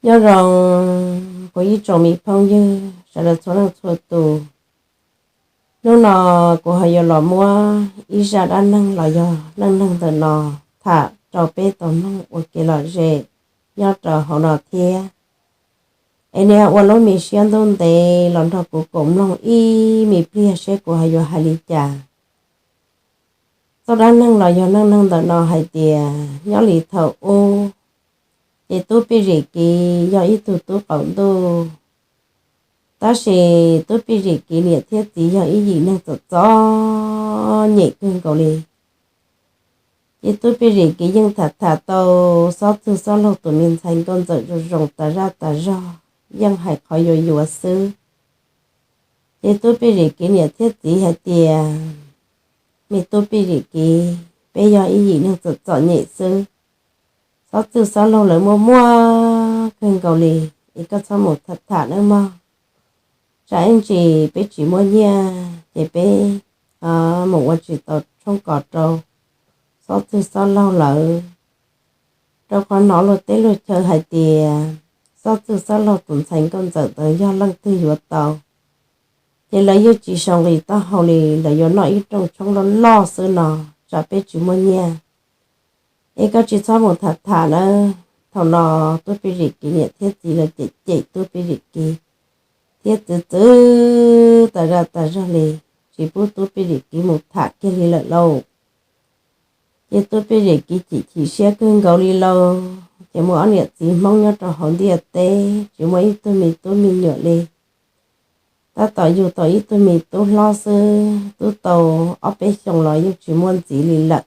Nyob zoo kuv ib tsoom me phooj ywg sawv daws txhua leej txhua tus. Hnub no kuv ho yuav los muab ib zaj dab neeg los yog neej neeg ntawm no tham rau peb tau mloog ua kev lom zem nyob rau hauv no thiab. Es nej ua lub me siab ntuj ntev los nrog kuv koom mloog ib me pliag seb kuv ho yuav hais li cas. Txoj dab neeg los yog neej neeg ntawm no hais tias nyob li thaum ub, ces tub Pis Zim Kiv yog ib tug tub qaum ntuj, tab sis tub Pis Zim Kiv niam thiab txiv yog ib yim neeg txom txom nyem kawg nkaus li. Ces tub Pis Zim Kiv yeej tham tham tau Xob Txwg Xob Laug tus me ntxhais nkauj ntxawm zoo zoo tas zaj tas zog, yeej hais qhov yuav yuav xwb. Ces tub Pis Zim Kiv niam thiab txiv hais tias, me tub Pis Zim Kiv, peb yog ib yim neeg txom txom nyem xwb. Xob Txwg Xob Laug lawv muaj muaj kawg nkaus li, es koj txhob mus tham tham nawb mog. Tsam ib ntsis peb tsis muaj nyiaj ces peb mus ua tsis tau tshoob kos rau Xob Txwg Xob Laug lawv, rau qhov hnov luag teb luag chaw hais tias Xob Txwg Xob Laug tus ntxhais nkauj ntxawm ntawd yog leej twg yuav tau, ces lawv yeej tsis sau nqi taub hau li, lawv yuav noj ib rooj tshoob loj loj xwb no, tsam peb tsis muaj nyiaj. Es koj tsis txhob mus tham tham nawb. Thaum no tub Pis Zim Kiv niam thiab txiv lawv cem cem tub Pis Zim Kiv thiab txwv txwv tas zaj tas zog li, tsis pub tub Pis Zim Kiv mus tham kiag li lawm lauj. Ces tub Pis Zim Kiv chim chim siab kawg nkaus li lauj, ces muaj ob niam txiv Hmoob nyob rau hauv ntiaj teb tsis muaj ib tug me tub me nyuam li. Tab tom yug tau ib tug me tub hlob xwb, twb tau ob peb xyoos los yeej tsis muaj ntxiv li lawm.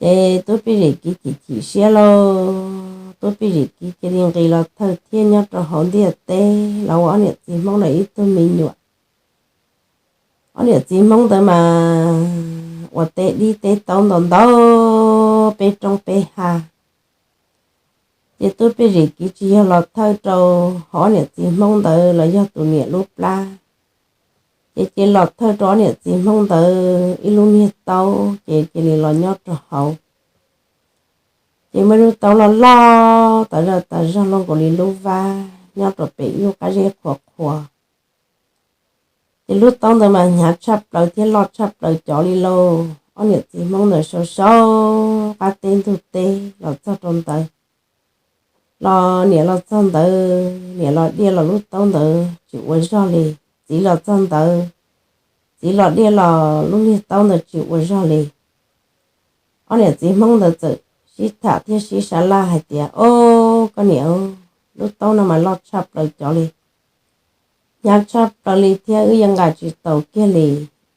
Ces tub Pis Zim Kiv chim chim siab lauj, tub Pis Zim Kiv cia li nqis los thawj thiab nyob rau hauv ntiaj teb los ua ob niam txiv Hmoob ntawd ib tug me nyuam. Ob niam txiv Hmoob ntawd mas ua teb dib teb taub ntau ntau peb roob peb hav. Ces tub Pis Zim Kiv tsis yog los thawj rau hauv ob niam txiv Hmoob ntawd los yog tus niam lub plab, ces cia li los thawj rau ob niam txiv Hmoob ntawd ib lub niag taub, ces cia li los nyob rau hauv. Ces muaj ib lub taub loj loj tas zaj tas zog loj nkaus li lub vab nyob rau pem ib lub qab zeb qhuav qhuav. Ces lub taub ntawd mas hnyav tshaj plaws thiab loj tshaj plaws cov li lauj. Ob niam txiv Hmoob ntawd sau sau qab teb ntug teb los txog rau ntawd, los niam los txog ntawd, niam los diaj los lub taub ntawd tsis ua zog li. Txiv los txog ntawd, txiv los diaj los lub niag taub ntawd tsis ua zog li. Ob niam txiv Hmoob ntawd txawm sib tham thiab sib sab laj hais tias, Ob, koj niam, lub taub no mas loj tshaj plaws cov li, hnyav tshaj plaws li thiab wb yeej nqa tsis tau kiag li.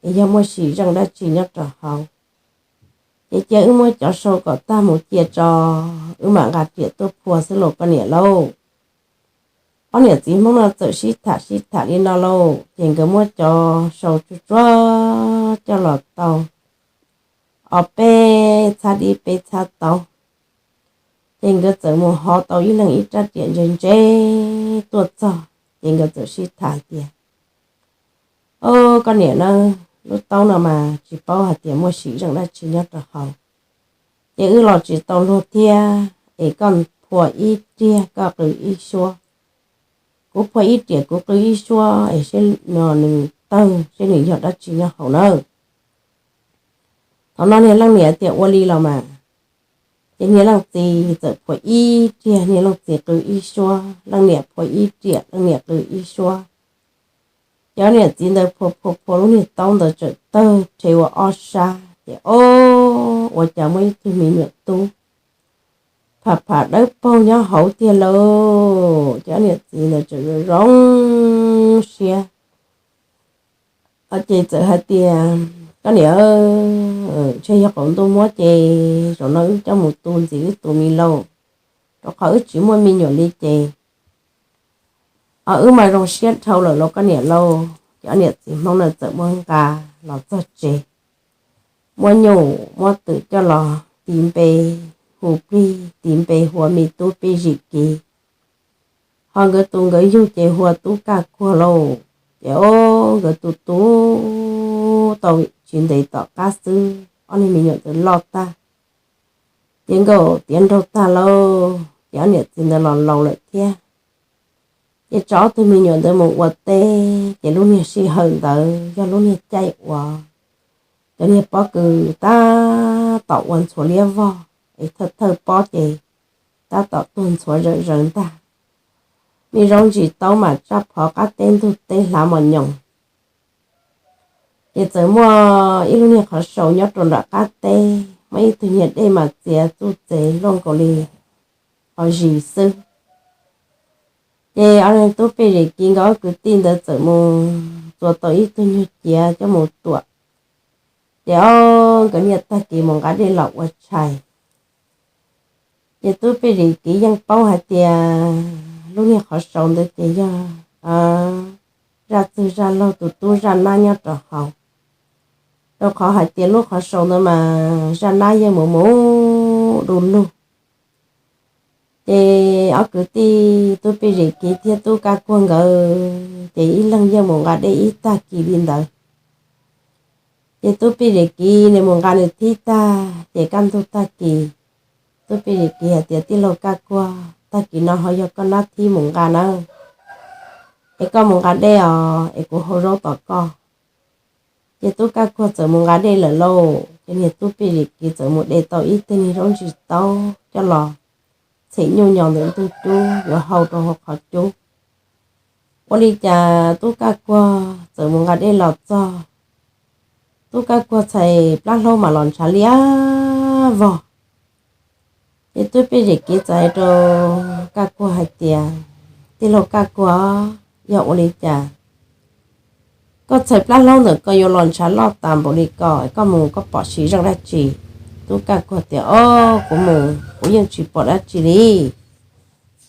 Es yog muaj sim zeej dab tsi nyob rau hauv, ces cia wb muab cov sau kom tag mus cia tso, wb mam nqa riam tuaj phua xwb lauj koj niam lauj. Ob niam txiv Hmoob no txawm sib tham sib tham li no lauj, ces nkawd muab cov sau tsuag tsuag coj los tau ob peb txhab dib peb txhab taub, ces nkawd txawm mus hov tau ib leeg ib rab riam ntse ntse tuaj txog, ces nkawd txawm sib tham hais tias, Ob, koj niam na, lub taub no mas tsis paub hais tias muaj sim zeej dab tsi nyob rau hauv, ces wb los tsis tau luag thiab, es koj phua ib riam koj qw ib suab, kuv phua ib riam kuv qw ib suab, es seb nws tawg seb nws yog dab tsi nyob hauv nawb. Thaum no niag leej niam tias ua li los mas, ces niag leej txiv txawm phua ib riam, niag leej txiv qw ib suab, leej niam phua ib riam, leej niam qw ib suab. Ces ob niam txiv ntawd phua phua phua lub niag taub ntawd txawm tawg rhe ua ob sab, ces ob, ua cas muaj ib tug me nyuam tub pham pham dawb paug nyob hauv tiag lauj. Ces ob niam txiv ntawd txawm zoo zoo siab, ces txawm hais tias, Koj niam, ntshe yog qaum ntuj muab ces zaum no wb coj mus tu ntxiv wb tus me lauj, rau qhov wb tsis muaj me nyuam li ces, o, wb mas zoo siab dhau lawm lauj koj niam lauj. Ces ob niam txiv Hmoob ntawd txawm muab nqa los txog tsev, muab nyuj muab twm coj los tis npe, hu plig tis npe hu ua me tub Pis Zim Kiv, ho nkawd tus nkawd yug ces hu ua tub Kaj Kuag lauj. Ces ob, nkawd tu tu tau tsis ntev tom qab xwb ob niag me nyuam ntawd loj tag, ces nkauj tiav nraug tag lauj. ces ob niam txiv ntawd los laus lawm thiab. Ces tso ob tug me nyuam ntawd mus ua teb, ces lub niag sij hawm ntawd yog lub niag caij uas cov niag pob kws tab tom ua ntxhuav liab vog es thawj thawj pob ces tab tom tuag ntxhuav zawm zaws ntag. Me zaub ntsis taub mas tsaj phov qab teb ntug teb hlav mos nyoos. Ces txawm muaj ib lub niag qhov sau nyob rau nram qab teb, muaj ib tug niag dej mas txias txuj txev luaj nkaus li qhov zis xwb. Ces ob tub pej zem kiv nkawd ob kwv tij ntawd txawm mus txua tau ib tug nyuag ciav coj mus tuam. Ces ob nkawd niaj tag kis mus nqa dej los ua tshais. Ces tub pej zem kiv yeej paub hais tias lub niag qhov sau ntawd ces yog zaj txwg zaj laug tus tub zaj nab nyob rau hauv, rau qhov hais tias lub qhov sau ntawd mas zaj nab yeej mus mus du lug. Ces ob kwv tij tub pej zem kiv thiab tub kaj kuag nkawd ces ib leeg yeej mus nqa dej ib tag kis li ntawd. Ces tub pej zem kiv nws mus nqa nws thib tag ces kaj ntug tag kis, tub pej zem kiv hais tias, Tij laug kaj kuag, tag kis no ho yog koj nab thib mus nqa nawb, es koj mus nqa dej os, es kuv hau zaub tos koj. Ces tub kaj kuag txawm mus nqa dej lawm lauj. Ces niag tub pej zem kiv txawm mus de tau ib teg niag zaub ntsis taub coj los txhem nyuj nyo ntawm ntug cub yuav hau rau hauv qhov cub. Ua li cas tub kaj kuag txawm mus nqa dej los txog, tub kaj kuag txhais plab hlaub mas los ntshav liab vog. Ces tub pej zem kiv txawm hais rau kaj kuag hais tias, Tij laug kaj kuag, yog ua li cas koj txhais plab hlaub ntawm ko yuav los ntshav loj tas npaum li ko, koj mus koj pom siv zeej dab tsi? Tub kaj kuag tias, Au, kuv mus kuv yeej tsis pom dab tsi li,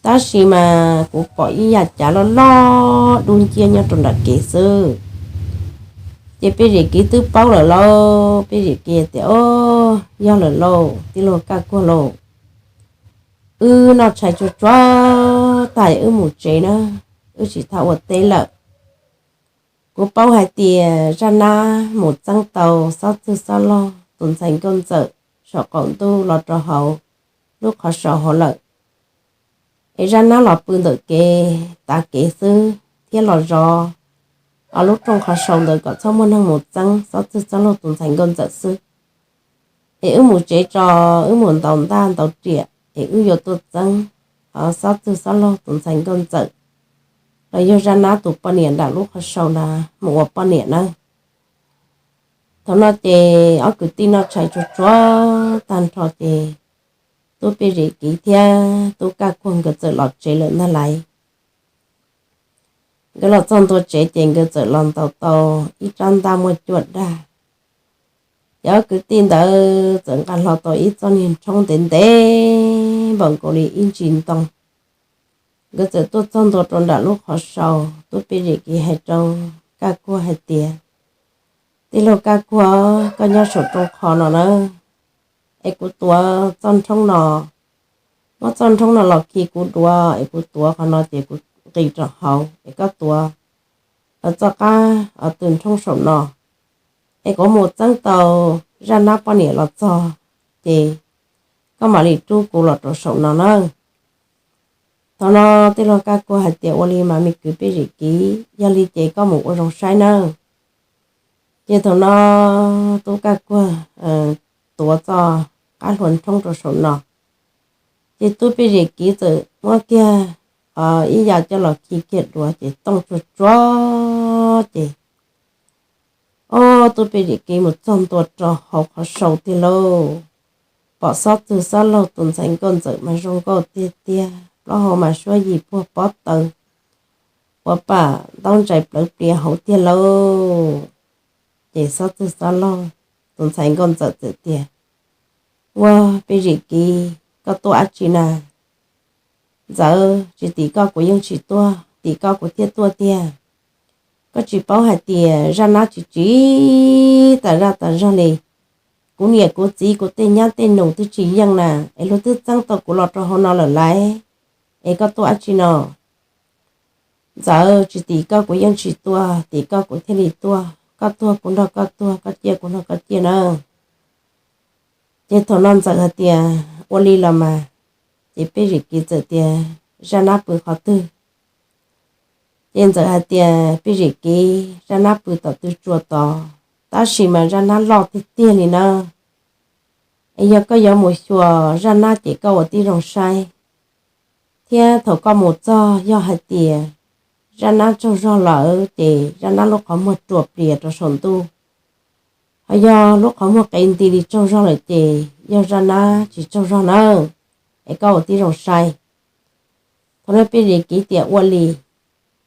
tab sis mas kuv pom ib yam cav loj loj dub nciab nyob rau nram kev xwb. Ces pej zem kiv twb paub lawm lauj, pej zem kiv tias, Au, yog lawm lauj, tij laug kaj kuag lauj, wb noj tshais tsuag tsuag tas wb mus tsev na, wb tsis tau ua teb lawm. Kuv paub hais tias zaj nab mus txeeb tau xob txwg xob laug tus ntxhais nkauj ntxawm saum qaum ntuj los rau hauv lub qhov sau hauv lawm, es zaj nab los pw ntawm kev tav kev xwb thiab los zov lub rooj qhov sau ntawd kom txhob muaj neeg mus txeeb xob txwg xob laug tus ntxhais nkauj ntxawm xwb. Es wb mus tsev tso, wb mus ntaus ntaj ntaus riam es wb yuav tuaj txeeb xob txwg xob laug tus ntxhais nkauj ntxawm los yog zaj nab tus poj niam nram lub qhov sau ntawd mus ua poj niam nawb. Thaum no ces ob kwv tij noj tshais tsuag tsuag tag nrho ces tub pej zem kiv thiab tub kaj kuag nkawd txawm los tsev lawm ntag lauj. Nkawd los txog ntua tsev ces nkawd txawm los ntaus tau ib rab ntaj muaj cuaj dag. Ces ob kwv tij ntawd txawm nqa hlo tau ib txoj niag nrhoob ntev ntev npaum nkaus li ib ntsis ntoo. Nkawd txawm tuaj txog ntua rau nram lub qhov sau, tub pej zem kiv hais rau kaj kuag hais tias, Tij laug kaj kuag, koj nyob saum rooj qhov no na, es kuv tuav txoj nrhoob no, muab txoj nrhoob no los khi kuv duav es kuv tuav qhov no ces kuv nqis rau hauv es koj tuav txoj qab tw nrhoob saum no, es kuv mus txeeb tau zaj nab poj niam los txog ces koj mam li rub kuv los rau saum no na. Thaum no tij laug kaj kuag hais tias, Ua li mas me kwv pej zem kiv, yog li ces koj mus ua zoo saib nawb. Ces thaum no tub kaj kuag tuav txoj qab hlua nrhoob rau saum no, ces tub pej zem kiv txawm muab kiag ib yam coj los khi kiag duav ces tooj tsuag tsuag ces, o, tub pej zem kiv mus txog ntua rau hauv qhov sau tiag lauj. Pom xob txwg xob laug tus ntxhais nkauj ntxawm mas zoo nkauj tiag tiag, plaub hau mas suab yim puag pob taws, ua pam ntaub ntsais plawv pliav hauv tiag lauj. Ces xob txwg xob laug tus ntxhais nkauj ntxawm txawm tias, Ua, pej zem kiv, koj tuaj dab tsi na? Ntxawm, tsis tim koj kuv yeej tsis tuaj, tim koj kuv thiaj tuaj tiag. Koj tsis paub hais tias zaj nab tsis tsiv tas zaj tas zog li. Kuv niam kuv txiv kuv tej nyab tej nus twb tsis yeej na, es luag twb txeeb tau kuv los rau hauv no lawm lauj. Es koj tuaj dab tsi no? Ntxawm, tsis tim koj kuv yeej tsis tuaj, tim koj kuv thiaj li tuaj. Koj tuag kuv nrog koj tuag, koj ciaj kuv nrog koj ciaj nawb. Ces thaum no ntxawm hais tias, Ua li los mas, Ces Pis Zim Kiv txawm tias, Zaj nab pw qhov twg? Ces Ntxawm hais tias, Pis Zim Kiv, zaj nab pw tom tw tsua tod, tab sis mas zaj nab loj tiag tiag li na. Es yog koj yuav mus xyuas zaj nab ces koj ua tib zoo saib, thiab thaum koj mus txog yog hais tias zaj nab tsaug zog lawm ces zaj nab lub qhov muag rua plias rau saum ntuj, ho yog lub qhov muag qe nti li tsaug zog lawm ces yog zaj nab tsis tsaug zog nawb. Es koj ua tib zoo saib. Thaum no Pis Zim Kiv tias ua li,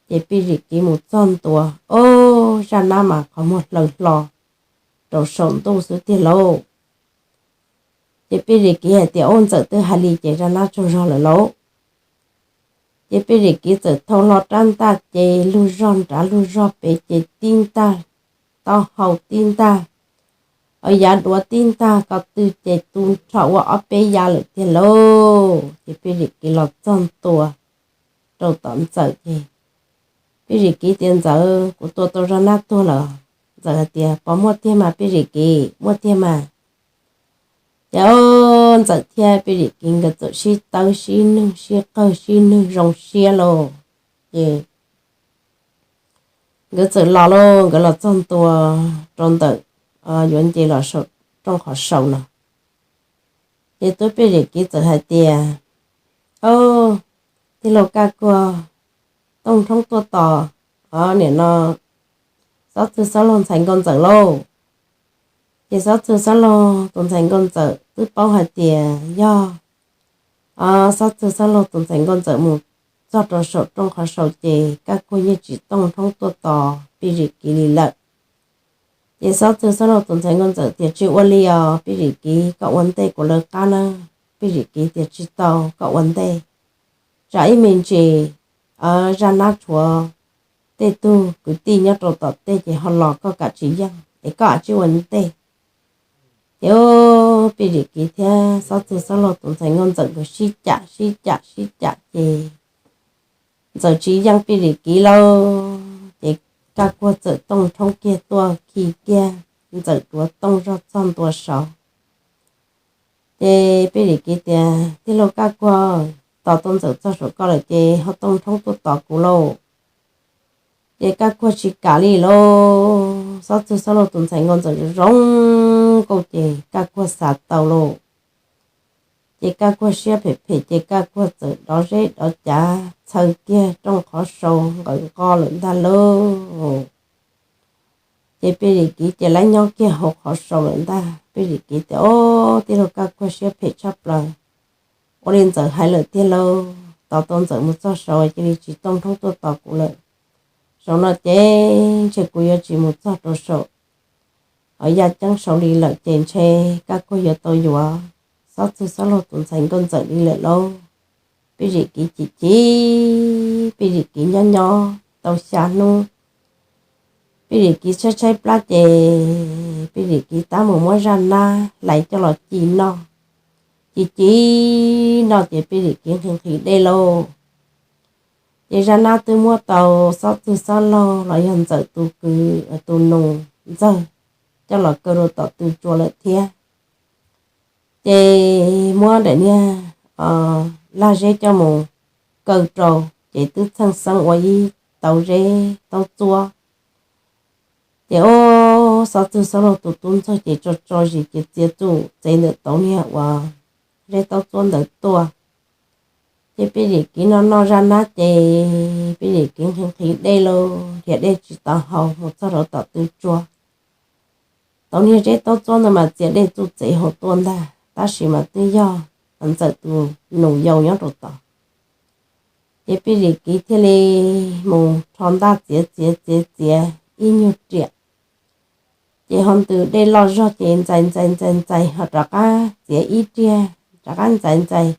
ces Pis Zim Kiv mus txog ntua, ob, zaj nab mas qhov muag hlaws hlo rau saum ntuj xwb tiag lauj. Ces Pis Zim Kiv hais tias, Ob, Ntxawm twb hais li ces zaj nab tsaug zog lawm lauj. Ces Pis Zim Kiv txawm thau hlo rab ntaj ces lug zog nrad lug zog pem ces tib ntaj, taub hau tib ntaj, yav duav tib ntaj, ko tw ces tu nrho ua ob peb yav lawm tiag lauj. Ces Pis Zim Kiv los txog ntua rau tom Ntxawm ces Pis Zim Kiv tias, Ntxawm, kuv tua tau zaj nab tuag lawm. Ntxawm hais tias, Puas muaj tiag mas Pis Zim Kiv? Muaj tiag mas. Ces ob, Ntxawm thiab Pis Zim Kiv nkawd txawm sib tawb sib nwj sib qawg sib nwj zoo siab lauj. Ces nkawd txawm los lauj, nkawd los txog ntua rau ntawm yuav nce los rooj qhov sau no. Ces tub Pis Zim Kiv txawm hais tias, Ob, tij laug Kaj Kuag, Tooj Rhoob tuaj tos, o, nim no Xob Txwg Xob Laug ntxhais Nkauj Ntxawm lauj. Ces Xob Txwg Xob Laug tus ntxhais Nkauj Ntxawm twb paub hais tias yog, o, Xob Txwg Xob Laug tus ntxhais Nkauj Ntxawm mus txog rau saum rooj qhov sau ces Kaj Kuag yeej tsis Tooj Rhoob tuaj tos Pis Zim Kiv li lawm. Ces Xob Txwg Xob Laug tus ntxhais Nkauj Ntxawm tias, Tsis ua li os Pis Zim Kiv, koj ua ntej kuv lawv qab na. Pis Zim Kiv tias, Tsis tau, koj ua ntej. Tsam ib me ntsis zaj nab tshuav tej tug kwv tij nyob rau tom tej ces ho los koj kam tsis yeej es koj ua tsis ua ntej. Ces Pis Zim Kiv thiab Xob Txwg Xob Laug tus ntxhais Nkauj Ntxawm nkawd sib cam sib cam sib cam ces Ntxawm tsis yeej Pis Zim Kiv lauj. Ces Kaj Kuag txawm Tooj Rhoob kiag tuaj khi kiag Ntxawm duav tooj zog txog ntua saud. Ces Pis Zim Kiv tias, Tij laug Kaj Kuag, tos tau Ntxawm txog saum ko lawm ces ho Tooj Rhoob tuaj tos kuv lauj. Ces Kaj Kuag tsis kam li lauj. Xob Txwg Xob Laug tus ntxhais Nkauj Ntxawm zoo nkauj ces Kaj Kuag xav tau lauj. Ces Kaj Kuag siab phem phem ces Kaj Kuag txawm dov zeb dov cav txhaws kiag rooj qhov sau nqawm nqo lawm ntag lauj. Ces Pis Zim Kiv ces lawv nyob kiag hauv qhov sau lawm ntag. Pis Zim Kiv tias, Ob, tij laug Kaj Kuag siab phem tshaj plaws. Ua li Ntxawm hais lawm tiag lauj, tos tau Ntxawm mus txog saud cia li tsis Tooj Rhoob tuaj tos kuv lawm. Saum no ces ntshe kuv yuav tsis mus txog rau saum o yaj ceeb saud li lawm ces ntshe Kaj Kuag yuav tau yuav Xob Txwg Xob Laug tus ntxhais Nkauj Ntxawm li lawm lauj. Pis Zim Kiv chim chim, Pis Zim Kiv nyob nyob tau xya hnub, Pis Zim Kiv tshaib tshaib plab ces Pis Zim Kiv tab mus muab zaj nab hlais coj los ci noj. Ci ci noj ces Pis Zim Kiv nqhis nqhis dej lauj. Ces zaj nab twb muab tau Xob Txwg Xob Laug los yog Ntxawm tus kwv tus nus ntxawg coj los kaw rau tom tw tsua lawm thiab. Ces muab daim niag laj zeb coj mus kaw rau, ces twb txheej xeeb ua ib tauv zeb taub txuab. Ces ob, Xob Txwg Xob Laug tus tub ntxawg ces tso tso zis ces txiav txuj txev ntawm tauv niag uas zeb taub txuab ntawd tuaj. Ces Pis Zim Kiv noj noj zaj nab ces Pis Zim Kiv nqhis nqhis dej lauj, dhia dej tsis tau haus mus txog rau tom tw tsua. Tauv niag zeb taub txuab ntawd mas txiav dej txuj txev haus tuaj ntag, tab sis mas twb yog Ntxawm tus nus yau nyob rau tod. Ces Pis Zim Kiv thiaj li mus rho ntaj txiav txiav txiav txiav ib nyuag riam. Ces ho ntws dej loj zog ces ntxais ntxais ntxais ntxais ho rov qab txiav ib riam, rov qab ntxais ntxais.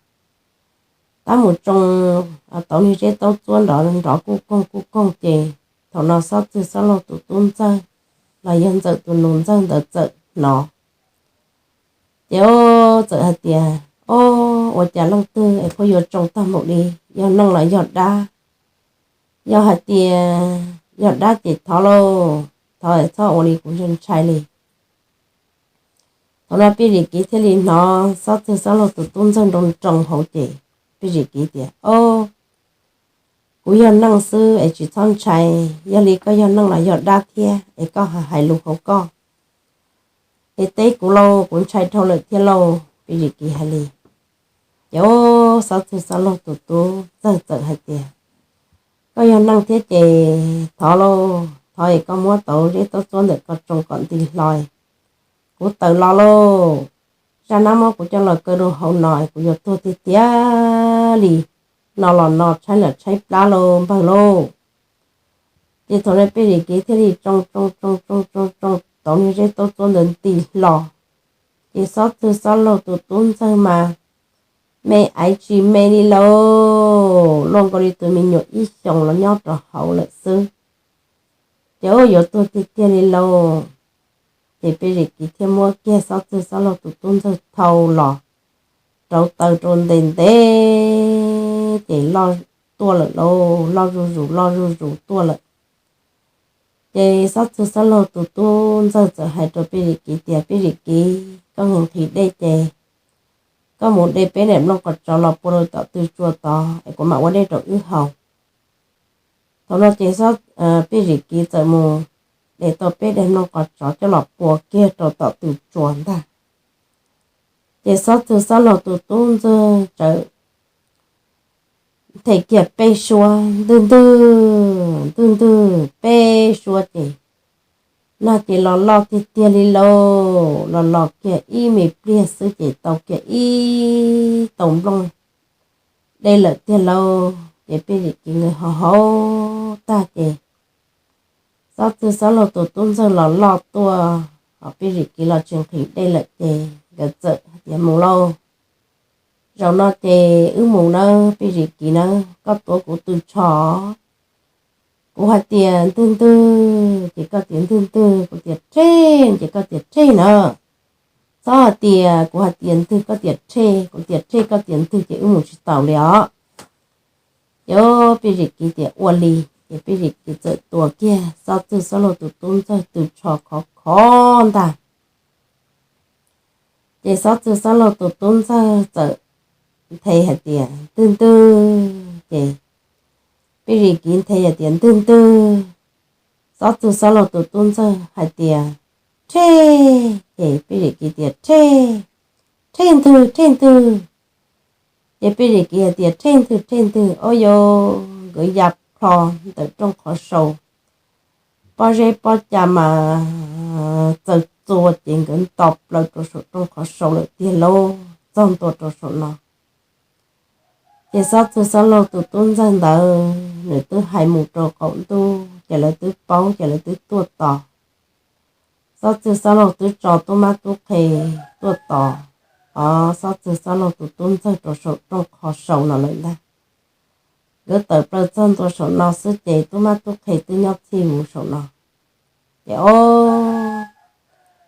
Tab mus tsoo tauv niag zeb taub txuab nrov nrov kuj koog kuj koog ces thaum no Xob Txwg Xob Laug tus tub ntxawg los yog Ntxawm tus nus ntxawg ntawd txawm hnov. Ces ob, txawm hais tias, Ob, ua cas leej twg es pheej yuav tsoo tag npaum li, yog neeg los yog dab? Yog hais tias yog dab ces thov lauj, thov es txhob ua li kuv ntshai ntshai li. Thaum no Pis Zim Kiv thiaj li hnov Xob Txwg Xob Laug tus tub ntxawg nroo nroo hauv ces Pis Zim Kiv tias, Au, kuv yog neeg xwb es tsis txhob ntshai, yog li koj yog neeg los yog dab thiab es koj hais lus hauv koj, es teb kuv lauj, kuv ntshai dhau lawm thiab lauj. Pis Zim Kiv hais li. Ces Xob Txwg Xob Laug tus tub ntxawg txawm hais tias, Koj yog neeg thiab ces thov lauj, thov es koj muab tau zeb tau txuab ntawm ko tsoo kom nti hlo, kuv tawm los lauj. Zaj nab muab kuv coj los kaw rau hauv no es kuv yuav tuag tiag tiag li, no los no tshaib los tshaib plab lauj npawg lauj. Ces thaum no Pis Zim Kiv thiaj li tsoo tsoo tsoo tsoo tsoo tsoo tau niag zeb tau txuab ntawd nti hlo. Ces Xob Txwg Xob Laug tus tub ntxawg mas me aiv tsis me li lauj, luaj nkaus li tus me nyuam ib xyoos los nyob rau hauv lawm xwb. Ces yuav tuag tiag tiag li lauj. Ces Pis Zim Kiv thiaj muab kiag Xob Txwg Xob Laug tus tub ntxawg thau los rau taw rau ntev ntev ces loj tuaj lawm lauj, loj zuj zus loj zuj zus tuaj lawm. Ces Xob Txwg Xob Laug tus tub ntxawg txawm hais rau Pis Zim Kiv tias, Pis Zim Kiv, koj nqhis nqhis dej ces koj mus de peb daim nplooj qos tsov los pua rau tom tw tsua tod es kuv mam ua dej rau wb haus. Thaum no ces Pis Zim Kiv txawm mus de tau peb daim nplooj qos tsov coj los pua kiag rau tom tw tsua ntag. Ces Xob Txwg Xob Laug tus tub ntxawg txawm nthe kiag peb suab ntwg ntwg ntwg ntwg peb suab ces, nag ces los loj tiag tiag li lauj, los los kiag ib me pliag xwb ces tau kiag ib tau nplooj dej lawm tiag lauj. Ces Pis Zim Kiv nkawd haus haus tag ces Xob Txwg Xob Laug tus tub ntxawg los loj tuaj, ho Pis Zim Kiv los tsis nqhis dej lawm ces nkawd txawm hais tias, Mus lauj, zaum no ces wb mus nawb Pis Zim Kiv nawb, koj tuav kuv tw tsho. Kuv hais tias ntwg ntwg ces koj tias ntwg ntwg, kuv tias rhej ces koj tias rhej na. Txhob hais tias kuv hais tias ntwg koj tias rhej, kuv tias rhej koj tias ntwg ces wb mus tsis taus li os. Ces Pis Zim Kiv tias ua li, ces Pis Zim Kiv txawm tua kiag Xob Txwg Xob Laug tus tub ntxawg tw tsho khov khov ntag. Ces Xob Txwg Xob Laug tus tub ntxawg txawm nthe hais tias ntwg ntwg, ces Pis Zim Kiv nthe hais tias ntwg ntwg. Xob Txwg Xob Laug tus tub ntxawg hais tias rhej, ces Pis Zim Kiv tias rhej, rhej ntwg rhej ntwg. Ces Pis Zim Kiv hais tias rhej ntwg rhej ntwg, ua rau nkawd ya plho ntawm rooj qhov sau. Pob zeb pob ca mas txaws txua ces nkawd nto plaws rau saum rooj qhov sau lawm tiag lauj, txog ntua rau saum no. Ces Xob Txwg Xob Laug tus tub ntxawg ntawd nws twb hais mus rau qaum ntuj ces lawv twb paub ces lawv twb tuaj tos. Xob Txwg Xob Laug twb tso tub mab tub qhe tuaj tos, o, Xob Txwg Xob Laug tus tub ntxawg rau saum rooj qhov sau no lawm ntag. Nkawd tawm plaws txog ntua saum no xwb ces tub mab tub qhe twb nyob txhij mus saum no. Ces o,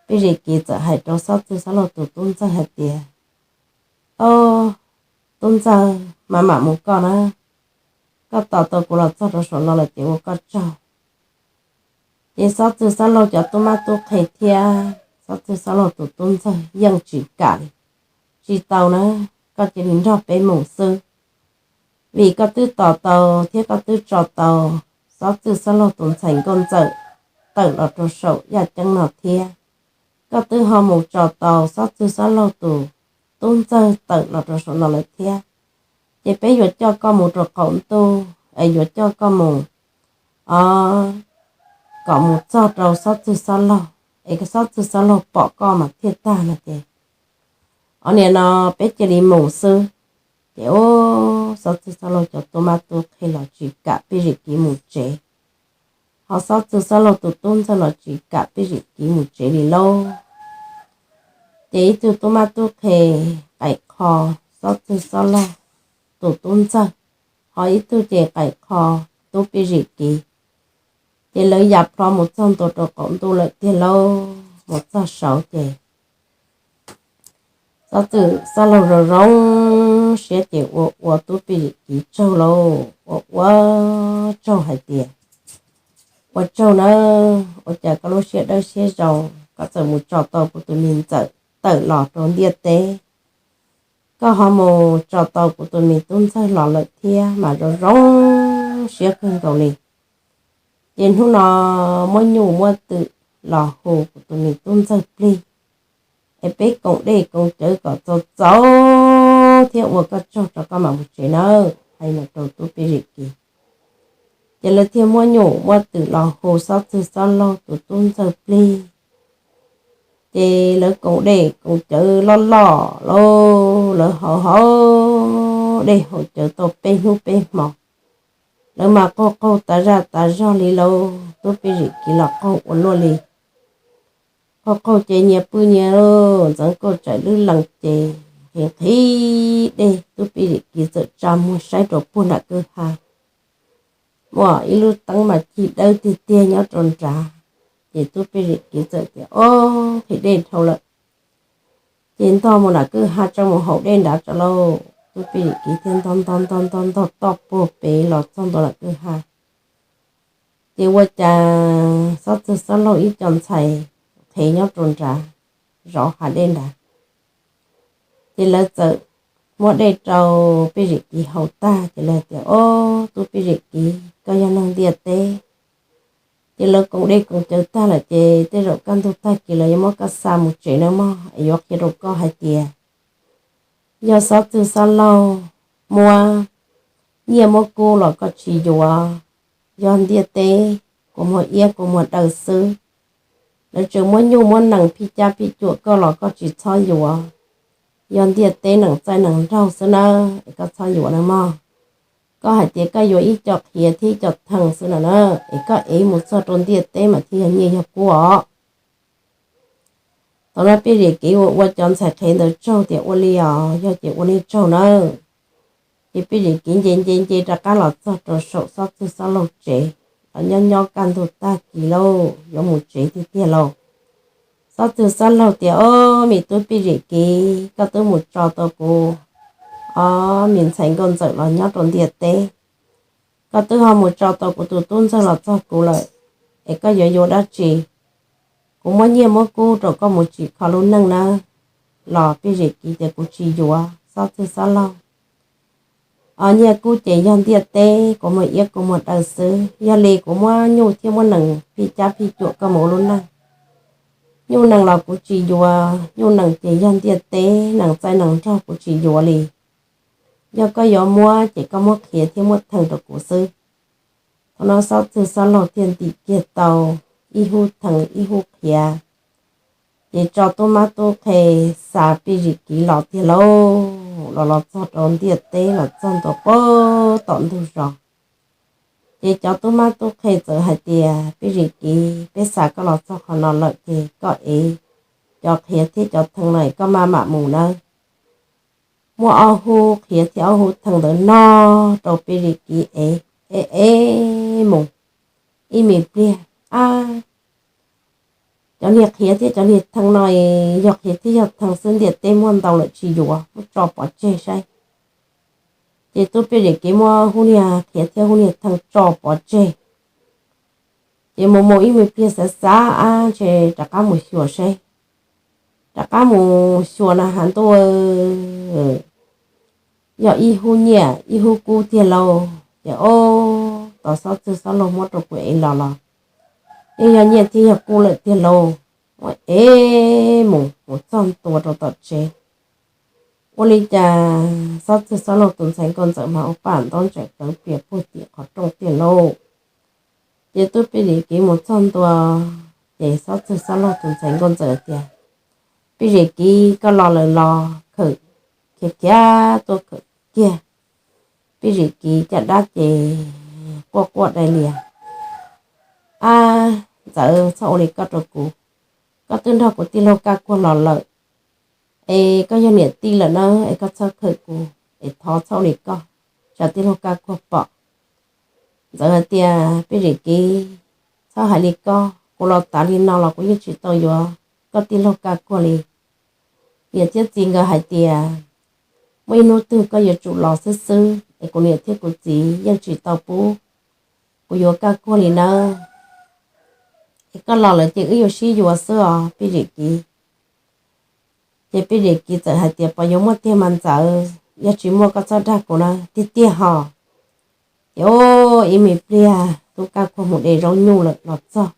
Pis Zim Kiv txawm hais rau Xob Txwg Xob Laug tus tub ntxawg hais tias, O, tub ntxawg, maj mam mus koj na, koj tos tau kuv los txog rau saum no lawm ces ua koj tsaug. Ces Xob Txwg Xob Laug cov tub mab tub qhe thiab Xob Txwg Xob Laug tus tub ntxawg yeej tsis kam li, Tsis tau na, koj cia li nrog peb mus xwb, vim koj twb tos tau thiab koj twb tso tau Xob Txwg Xob Laug tus ntxhais nkauj ntxawm tawm los rau saum yaj ceeb no thiab. Koj twb ho mus tso tau Xob Txwg Xob Laug tus tub ntxawg tawm los rau saum no lawm thiab. Ces peb yuav coj koj mus rau qaum ntuj es yuav coj koj mus, o, kom mus txog rau Xob Txwg Xob Laug, es Xob Txwg Xob Laug pom koj mas thiaj tag no ces, o, nim no peb cia li mus xwb. Ces o, Xob Txwg Xob Laug cov tub mab tub qhe los tsis kam Pis Zim Kiv mus tsev, ho Xob Txwg Xob Laug tus tub ntxawg los tsis kam Pis Zim Kiv mus tsev li lauj. Ces ib tug tub mab tub qhe qaim qho Xob Txwg Xob Laug tus tub ntxawg, ho ib tug ces qaim qho tub Pis Zim Kiv. Ces lawv ya plho mus txog ntua rau qaum ntuj lawm tiag lauj, mus txog saud ces Xob Txwg Xob Laug zoo zoo siab ces ua ua tub Pis Zim Kiv tsaug lauj, ua ua tsaug hais tias, Ua tsaug nawb, ua cas koj lub siab dawb siab zoo, koj txawm mus tso tau kuv tus me ntxawm tawm los rau ntiaj teb. koj ho mus tso tau kuv tus me tub ntxawg los lawm thiab mas zoo zoo siab kawg nkaus li. Ces hnub no muab nyuj muab twm los hu kuv tus me tub ntxawg plig, es peb koom dej koom cawv kom txaus txaus thiab ua koj tsaug rau koj mam mus tsev nawb, hais mus rau tub Pis Zim Kiv. Ces lawv thiaj muab nyuj muab twm los hu Xob Txwg Xob Laug tus tub ntxawg plig. Ces lawv koom dej koom cawv loj loj lauj, lawv haus haus dej haus cawv tau peb hnub peb hmo. Lawv mas qaug qaug tas zaj tas zog li lauj, tub Pis Zim Kiv los qaug ua luaj li. Qaug qaug ces nyias pw nyias, ntxeev kauj tsaim lwb lees ces nqhis nqhis dej, tub Pis Zim Kiv txawm tsa muag saib rau puag nram kwj ha. Muaj ib lub teeb mas cig dawb tiag tiag nyob rau nrad. Ces tub Pis Zim Kiv txawm tias, Ob, nqhis dej dhau lawm, ces ntog mus nram kwj ha tso mus haus dej nrad tso lauj. Tub Pis Zim Kiv thiaj ntog ntog ntog ntog ntog toj puag pem los txog ntua nram kwj ha. Ces ua cas Xob Txwg Xob Laug ib co ntxhais qhev nyob rau nrad zov hav dej nrad. Ces lawv txawm muab dej rau Pis Zim Kiv haus tag ces lawv tias, Ob, tub Pis Zim Kiv, koj yog neeg ntiaj teb, ces lawv koom dej koom cawv tag lawm ces tej zaum kaj ntug tag kis lawv yuav muab koj xa mus tsev nawb mog, es yuav qhia rau koj hais tias yog Xob Txwg Xob Laug muab nyiaj muab kub los koj tsis yuav, yog ntiaj teb kua muag iab kua muag daw xwb. Lawv tseem muab nyuj muab nees phij cab phij cuam koj los koj tsis txhob yuav, yog ntiaj teb nees txaij nees nraug xwb nawb, es koj txhob yuav nawb mog. Koj hais tias koj yuav ib co qhiav thiab ib co thee xwb no na, es koj ev mus txog rau ntiaj teb mas thiaj yog nyiaj yog kub os. Thaum no Pis Zim Kiv ua ua cov ntxhais qhev ntawd tsaug tias, Ua li os, yog ces ua nej tsaug nawb. Ces Pis Zim Kiv nce nce nce rov qab los txog rau saum Xob Txwg Xob Laug tsev, los nyob nyob kaj ntug tag kis lauj, yuav mus tsev tiag tiag lauj. Xob Txwg Xob Laug tias, Ob, me tub Pis Zim Kiv, koj twb mus tso tau kuv ob me ntxhais nkauj ntxawm los nyob rau ntiaj teb, koj twb ho mus tso tau kuv tus tub ntxawg los txog kuv lawm, es koj yuav yuav dab tsi? Kuv muab nyiaj muab kub rau koj mus tsim kho lub neej nawb. Los Pis Zim Kiv tias, Kuv tsis yuav, Xob Txwg Xob Laug. Os, nyiaj kub ces yog ntiaj teb kua muag iab kua muag daw xwb, yog li kuv muab nyuj thiab muab nees phij cab phij cuam koj mus ua lub neej. Nyuj nees los kuv tsis yuav, nyuj nees ces yog ntiaj teb nees txaij nees nraug kuv tsis yuav li. Yog koj yuav muab ces koj muab qhiav thiab muab thee rau kuv xwb. Thaum no Xob Txwg Xob Laug thiaj ntim kiag tau ib hub thee ib hub qhiav, ces tso tub mab tub qhe xa Pis Zim Kiv los tiag lauj. Los los txog rau ntiaj teb los txog ntua puag tom ntug zos, ces cov tub mab tub qhe txawm hais tias, Pis Zim Kiv, peb xa koj los txog qhov no lawm ces koj ev cov qhiav thiab cov thee no es koj maj mam mus nawb. Muab ob hub qhiav thiab ob hub thee ntawd no rau Pis Zim Kiv ev, ev ev mus ib me pliag, ab, cov niag qhiav thiab cov niag thee no yog qhiav thiab yog thee xwb, ntiaj teb muaj ntau lawm tsis yuav, muab tso pov tseg saib. Ces tub Pis Zim Kiv muab hub niag qhiav thiab hub niag thee tso pov tseg, ces mus mus ib me pliag xav xav ab ntshe rov qab mus xyuas seb. Rov qab mus xyuas na has ntuj, yog ib hub nyiaj ib hub kub tiag lauj. Ces ob, tos Xob Txwg Xob Laug muab rau kuv ev los los yeej yog nyiaj thiab yog kub lawm tiag lauj. Muab ev mus mus txog ntua rau tom tsev, ua li cas Xob Txwg Xob Laug tus ntxhais nkauj ntxawm mas ua paj ntaub ntsaim plawv plias puag tim qhov rooj tiag lauj. Ces tub Pis Zim Kiv mus txog ntua, ces Xob Txwg Xob Laug tus ntxhais nkauj ntxawm tias, Pis Zim Kiv, koj los lawm los? Khawm, khiav khiav tuaj khawm kiag. Pis Zim Kiv caj dab ces quaj quaj dai lias, ab, ntxawm, txhob ua li koj rau kuv. Koj twb nrog kuv tij laug Kaj Kuag los lawm, es koj yog niam tij lawm na, es koj txhob khawm kuv, es thov txhob ua li koj, tsam tij laug Kaj Kuag pom. Ntxawm hais tias, Pis Zim Kiv, txhob hais li koj, kuv los tav li no los kuv yeej tsis tau yuav koj tij laug Kaj Kuag li. Niam thiab txiv nkawd hais tias muaj ib hnub twg koj yuav tsum los xwb xwb, es kuv niam thiab kuv txiv yeej tsis tau pub kuv yuav Kaj Kuag li nawb. Es koj los lawm ces wb yuav sib yuav xwb os Pis Zim Kiv. Ces Pis Zim Kiv txawm hais tias, Pos yuav muaj tiag mas Ntxawm, yog tsis muaj koj txhob dag kuv na, tiag tiag hos. Ces ib me pliag tub Kaj Kuag mus de zaub nyuj lawm los txog.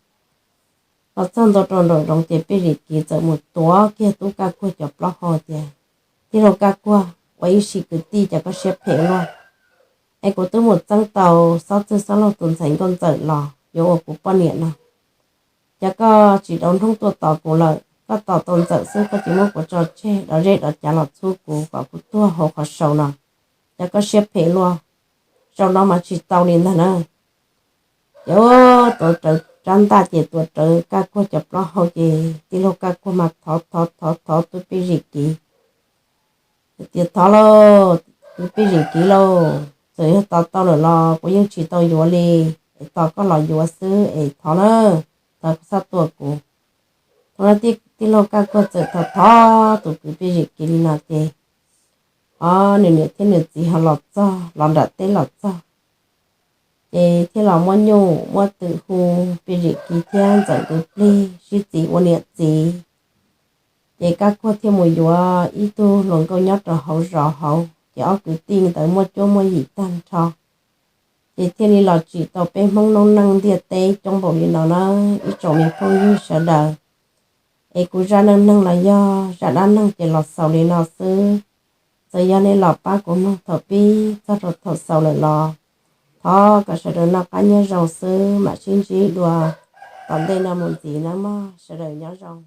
Los txog ntua rau nraum zoov ces Pis Zim Kiv txawm mus tuav kiag tub Kaj Kuag cov plaub hau tias, Tij laug Kaj Kuag, ua ib sim kwv tij cas koj siab phem luaj, es kuv twb mus txeeb tau Xob Txwg Xob Laug tus ntxhais Nkauj Ntxawm los yuav ua kuv poj niam no, cas koj tsis rau hnub tuaj tos kuv lawm? Koj tos tau Ntxawm xwb koj tsis muab kuv tso tseg, dov zeb dov cav los txhub kuv kom kuv tuag hauv qhov saus no, cas koj siab phem luaj, zaum no mas tsis tau li ntag na. Ces tuav rawv rab ntaj ces tuav rawv Kaj Kuag cov plaub hau ces tij laug Kaj Kuag mas thov thov thov thov tub Pis Zim Kiv tias, Thov lauj, tub Pis Zim Kiv lauj, txawm yog tos tau lawm los kuv yeej tsis tau yuav li, es tos koj los yuav xwb es thov na, thov koj txhob tua kuv. Thaum no tij laug Kaj Kuag txawm thov thov tus kwv Pis Zim Kiv li no ces, o, nws niam thiab nws txiv ho los txog, los nram teb los txog, ces thiaj los muab nyuj muab twm hu Pis Zim Kiv thiab Ntxawm nkawd plig sib txiv ua niam txiv. Ces Kaj Kuag thiaj mus yuav ib tug hluas nkauj nyob rau hauv zos hauv, ces ob kwv tij ntawd muaj cuab muaj yim tag nrho. Ces thiaj li los tsim tau peb Hmoob noob neej ntiaj teb coob npaum li no na, ib tsoom me phooj ywg sawv daws. Es kuv zaj neej neeg los yog zaj dab neeg ces los xaus li no xwb. Txawm yog nej los pab kuv mloog thaum pib txog rau thaum xaus lawm los thov kom sawv daws noj qab nyob zoo xwb, mam sib ntsib dua tom ntej no mus ntxiv nawb mog, sawv daws nyob zoo.